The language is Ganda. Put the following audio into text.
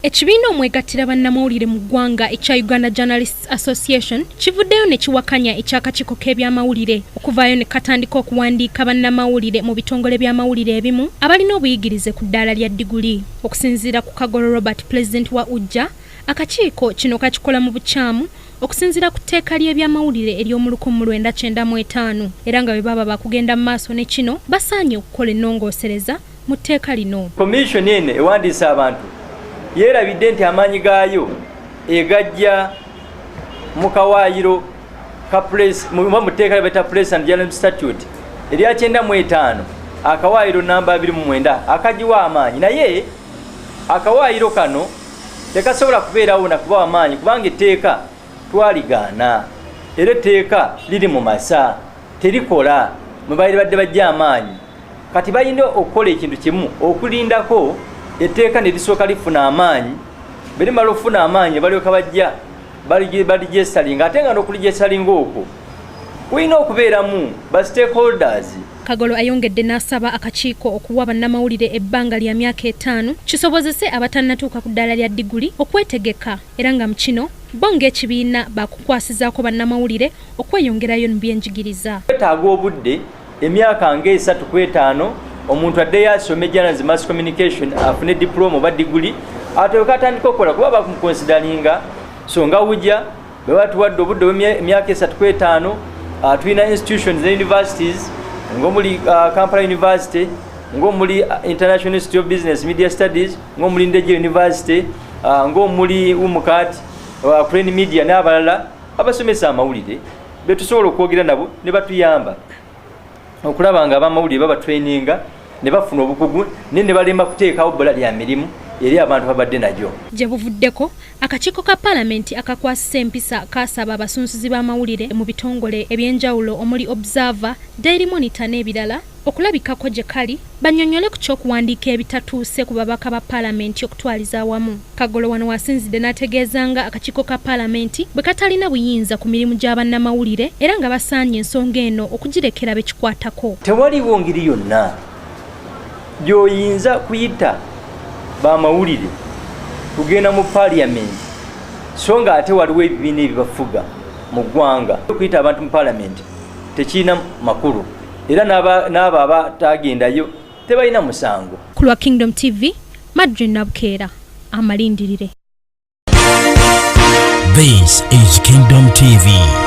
Ekibiina omwegattira bannamawulire mu ggwanga ekya Uganda Journalists Association kivuddeyo ne kiwakanya eky'akakiiko k'ebyamawulire okuvaayo ne katandika okuwandiika bannamawulire mu bitongole by'amawulire ebimu abalina obuyigirize ku ddaala lya diguli. Okusinziira ku Kagolo Robert, pulezidenti wa UJA, akakiiko kino kakikola mu bukyamu okusinziira ku tteeka ly'ebyamawulire ery'omu 1995, era nga bwe baba bakugenda mu maaso ne kino basaanye okukola ennongoosereza mu tteeka lino. Commission eno ewandiisa abantu yeerabidde nti amaanyi gaayo egajja mu kawaayiro ka press, mu tteeka lyebeta Press and Journalism Statute erya 95, akawaayiro namba 29 akagiwa amaanyi. Naye akawaayiro kano tekasobola kubeerawo nakubawa amaanyi kubanga etteeka twaligaana, era etteeka liri mu masa, terikola mwe baali badde bajja amaanyi. Kati balina okukola ekintu kimu, okulindako etteeka ne lisooka lifuna amaanyi. Bwe limala okufuna amaanyi, balyoka bajja baliregisteringa, ate nga n'okuregisteringa okwo kulina okubeeramu ba stakeholders. Kagolo ayongedde n'asaba akakiiko okuwa bannamawulire ebbanga lya myaka 5 kisobozese abatannatuuka ku ddaala lya diguli okwetegeka, era nga mu kino bo ng'ekibiina baakukwasizaako bannamawulire okweyongerayo mu byenjigiriza. Twetaaga obudde emyaka nga 3 ku 5, omuntu addeyo asome journalism, mass communication, afune diploma oba diguli, ate atandika okukola kuba bamuconsideringa. So nga UJA bwe batuwadde obudde emyaka 3 ku 5, tulina institutions ne universities ng'omuli Kampala University, ng'omuli International Institute of Business Media Studies, ng'omuli Ndejje University, ng'omuli UMCAT, Crane Media n'abalala abasomesa amawulire betusobola okwogera nabo ne batuyamba okulaba nga abamawulire babatraininga ne bafuna obukugu, naye ne balema kuteekawo bbula lya mirimu eri abantu babadde nagyo. Gye buvuddeko, akakiiko ka paalamenti akakwasisa empisa kaasaba abasunsuzi b'amawulire mu bitongole ebyenjawulo omuli Observer, Daily Monitor n'ebirala okulabikako gye kali bannyonnyole ku ky'okuwandiika ebitatuuse ku babaka ba paalamenti okutwaliza awamu. Kagolo wano wasinzidde n'ategeeza nga akakiiko ka paalamenti bwe katalina buyinza ku mirimu gya bannamawulire, era nga basaanye ensonga eno okugirekera bekikwatako. Tewaliwo ngeri yonna gy'oyinza kuyita bamawulire kugenda mu paaliyamenti, so nga ate waliwo ebibiina ebibafuga mu ggwanga. Okuyita abantu mu paalamenti tekirina makulu, era n'abo abatagendayo tebalina musango. Ku lwa Kingdom TV, Madrin Nabukeera, amalindirire. This is Kingdom TV.